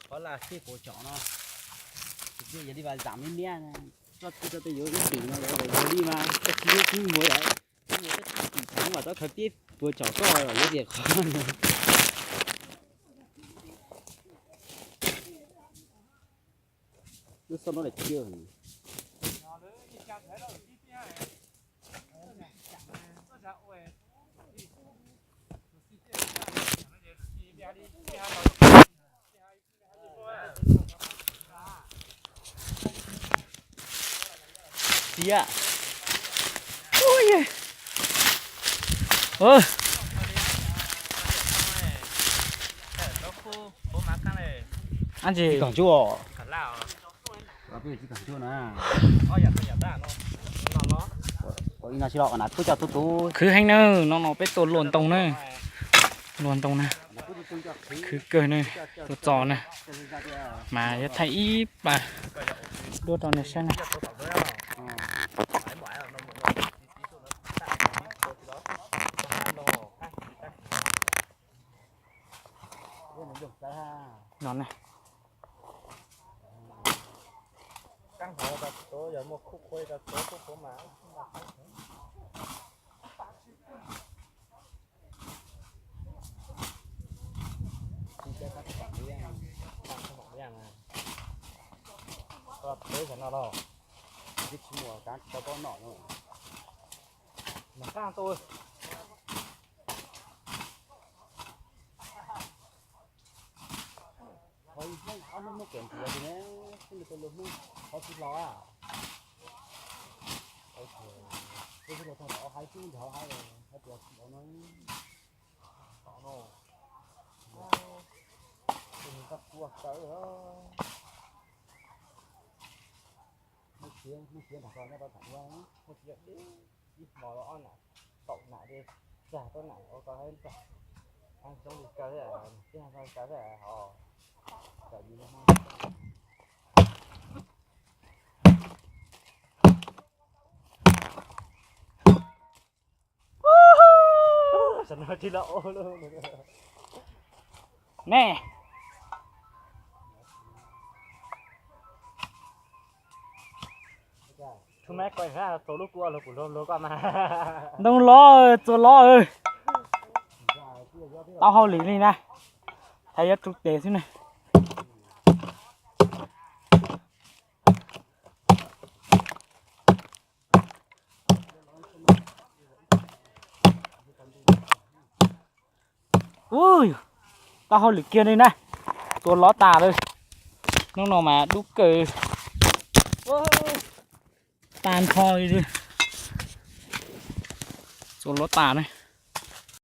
Qhov laj xij puas tsom no, yog li vas zam li niab, tso txi tso tej yuav ib tim no, yog li mas tso txi yuav kub muag lawm, kub muag txoj tim tsev mas txoj khaws pib puas tsom koj yuav tias qhov no. Lub xauj no daim ciaj. Tiag. Ui. Ơ. Ăn gì? Tsis kom ntsuj. Khwv heev na, no no peb coj tub tub. Khwv heev na, no no peb tua luaj ntoo na. Luaj ntoo na. Khwv kawg na, tua txos na. Mas yuav thaij ib pas duab rau nej saib na. No ne. Qhov ib hnub ob hnub muab kev ntiav tias ne, xwb nws tus lus hnub qhov tsis hlo. Tus tsis hlo thaum hais tub nrog hais hais tias tsis hlo no. Tom no, tus nws koj tua kawg. Muaj siab, muaj siab nrog koj nyob rau thaum ua, muaj siab deb ib hmo los ob nam, kaum nam li, tsag rau nam ua koj hab tsag, hab zoo li kawg thiab, tib hab zoo li kawg thiab ho, kawm yus li hmo. Ne. Ntoo lov, txuas lov. Tau hauj lwm li na. Thaj yuav tsum tes xwb ne. Ub, tau hauj lwm kiag li na. Txuas lov tas lawm. Hnub no mas dub kawg. Tag nrho li. Txuas lov tas na.